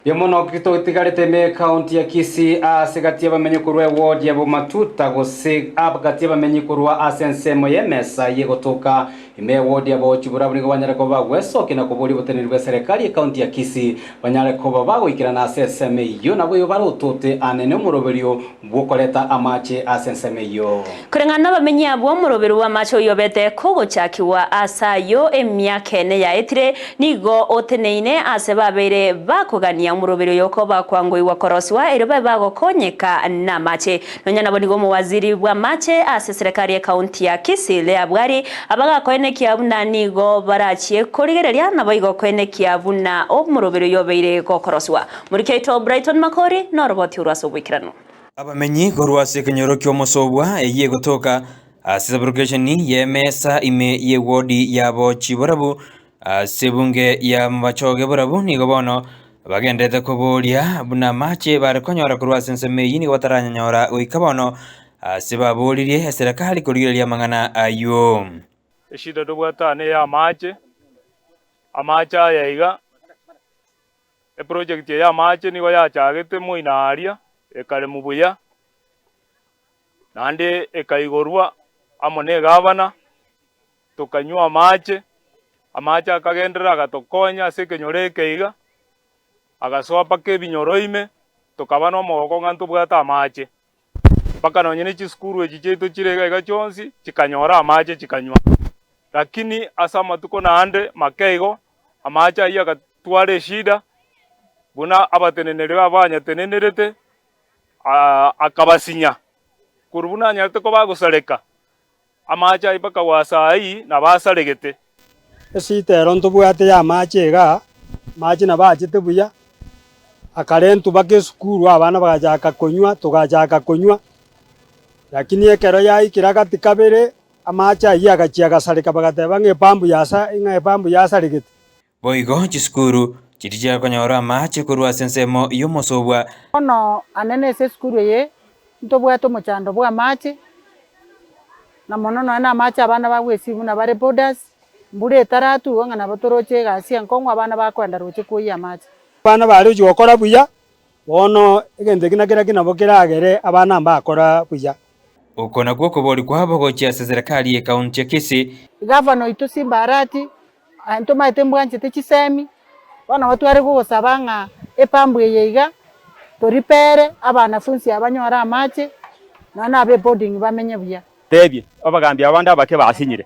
Mbuya mono totigarete ime ekaunti ya Kisii ase gati y'abamenyi korwa eward ya Bomatuta gose gati y'abamenyi korwa ase ensemo y'emesa y'egotoka ime eward ya Bochiburabu nigo banyare koba bagwesokia na koboria oboteneneri bwa eserekari ekaunti ya Kisii banyare koba bagoikerana ase ensemo eyio nabo igo barotote anene omoroberio bw'okoreta amache ase ensemo eyio. Koreng'ana nabamenyi abwo, omoroberi bw'amache oyobete kogochakigwa ase ayio emiaka ene yaetire, nigo oteneine ase babeire bakogania omoroberi oyo okoba kwangoigwa korosigwa erio babe bagokonyeka namache. Nonya nabo nigo omowaziri bw'amache ase eserekari y'ekaunti ya Kisii Leah Bwari abagakoenekia buna nigo barachie korigereria naboigo koenekia buna omoroberi oyo obeire gokorosigwa. Moriki oito Brighton Makori noroboti orwo ase oboikeranu. Abamenyi korwa ase ekenyoro ki'omosobwa eyio egotoka ase saburokesheni y'emesa ime y'ewodi yabo Chiborabu ase ebunge ya Mabachoge Borabu nigo bono bagenderete koboria buna amache bare konyora korwa ase ensemo eyio nigo bataranyanyora goika bono ase baboririe eserekari korigereria amang'ana ayio. Eshida tobwate aa neye amache, amache aya iga. Eproject eye y'amache nigo yachagete moino aaria, ekaremwa buya, naende ekaigorwa amo na egavana, tokanywa amache, amache akagenderera agatokonya ase ekenyoro eke iga, agasoa mpaka ebinyoro ime, tokaba na omogoko ng'a ntobwate amache. Mpaka nonye ne chisukuru echi chiaito chire iga iga chionsi, chikanyora amache chikanywa. Lakini ase amatuko naende make igo, amache ayio agatwara eshida, buna abateneneri babo banyatenenerete, akabasinya. Korwa buna anyarete koba agosareka, amache ayio mpaka gwa saa hii nabo asaregete. Esita ero ntobwate y'amache igaa, amache nabo achete buya, akarentwa mpaka esukuru abana bagachaka konywa, togachaka konywa, lakini ekero yaikire agati kabere, amache ayio agachia agasareka bagateba ng'a epampu yasa ng'a epampu yasaregete. Boigo chisukuru chiria chiakonyora amache korwa ase ensemo y'omosobwa. Bono anene ase esukuru eye ntobwate omochando bw'amache, na mono nonya na amache abana bagwesiwa buna bare boarders, mbura etaratugwa ng'a nabo toroche egasi enkong'u abana bakoenda roche koyia amache. Abana bare gochia gokora buya, bono egento eki nakera ki nabo keragere abana mbakora buya. Oko nakwo okobori kwabo gochia ase serikali y'ekaunti ya Kisii. Gavana oito Simba Arati, aye ntomaete mbwanchete chisemi, bono nabo tware gogosaba ng'a epambu eye iga toripere abanafunsi aba banyore amache, nonya na abe boarding bamenye buya. Tebie abagambi abande abake basinyire,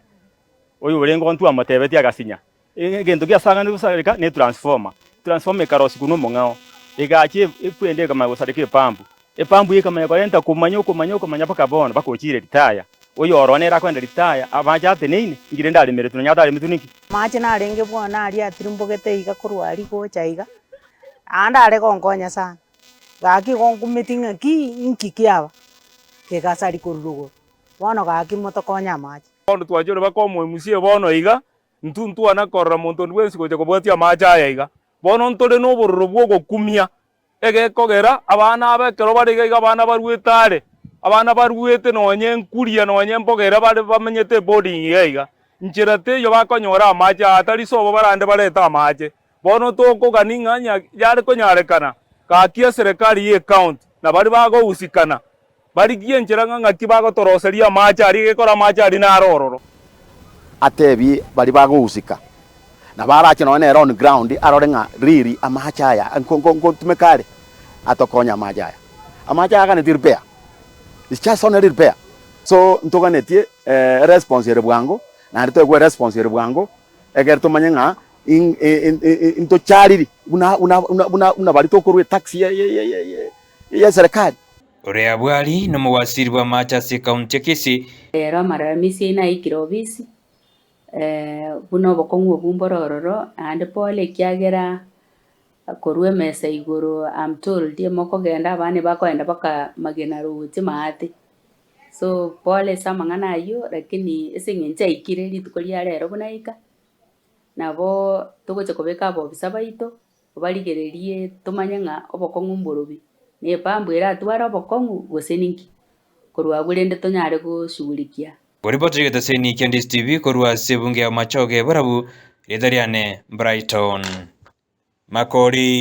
oyo orenge ontwe amotebetie agasinya. Egento giasang'anire gosareka ne transformer. Transformer ekarosigwa na omong'ao, egacha ekwenda ekamanya gosareka epampu. Epampu eye ekamanya korenta komanya okomanya okomanya mpaka bono mpaka ochire retire. Oyo ororo nere akoenda retire, amache ateneine, inki rende aremeretwe nonya ataremetwe ninki? Amache narenge bono aria atirimbogete iga korwa aria gocha iga, naende are gonkonya sana, gaki igo nkumeti ng'aki inki kiaba, kegasari korwa rogoro, bono gaki motokonye amache. Bono twachire baka omoimusie bono iga, Intwe ntwana korora monto onde bwensi gocha kobwatia amache aya iga. Bono ntore nobororo bw'ogokumia, egekogera abana aba ekero bare iga iga abana baruete are, abana baruete nonye nkuria nonye mbogera bare bamenyete eboarding iga iga. Nchera teiyo bakonyora amache aya tari sobo barande barete amache. Bono tokogania ng'a nya yare konyarekana, gaki eserekari ye ecounty na baria bagohusikana Barigie enchera ng'a ng'aki bagotoroseria amache aria, egekora amache aria naro ororo. Atebie baria bagohusika, nabo arache nonya nere on ground arore ng'a really amache aya nkotumeka are, atokonye amache aya. Amache aya aganetie repair, it's just only repair. So ntoganetie response ere bwango, naende toegwe response ere bwango, ekero tomanye ng'a intochariri buna buna buna buna baria tokorwa etax ya serikali. Ore abwo aria nomowasiri bw'amaache ase ekaunti ya Kisii. Rero amalalamishi aino aikire obisi, buna obokong'u obwo mbore ororo, naende pole ekiagera korwa emesa igoro am told mokogenda abana ebakogenda mpaka magena roche maate. So pole ase amang'ana aywo lakini ase eng'encho aikire rituko ria rero buna aika, nabo togocha kobeka abobisa baito. Obarigererie tomanye ng'a obokong'u mborobi, na epambu eratware obokong'u gose ninki, korwa abwo rende tonyare goshughulikia. Koripoti egeteseni kia Ndisi TV korwa ase ebunge ya Bomachoge Borabu, rieta riane Brighton Makori.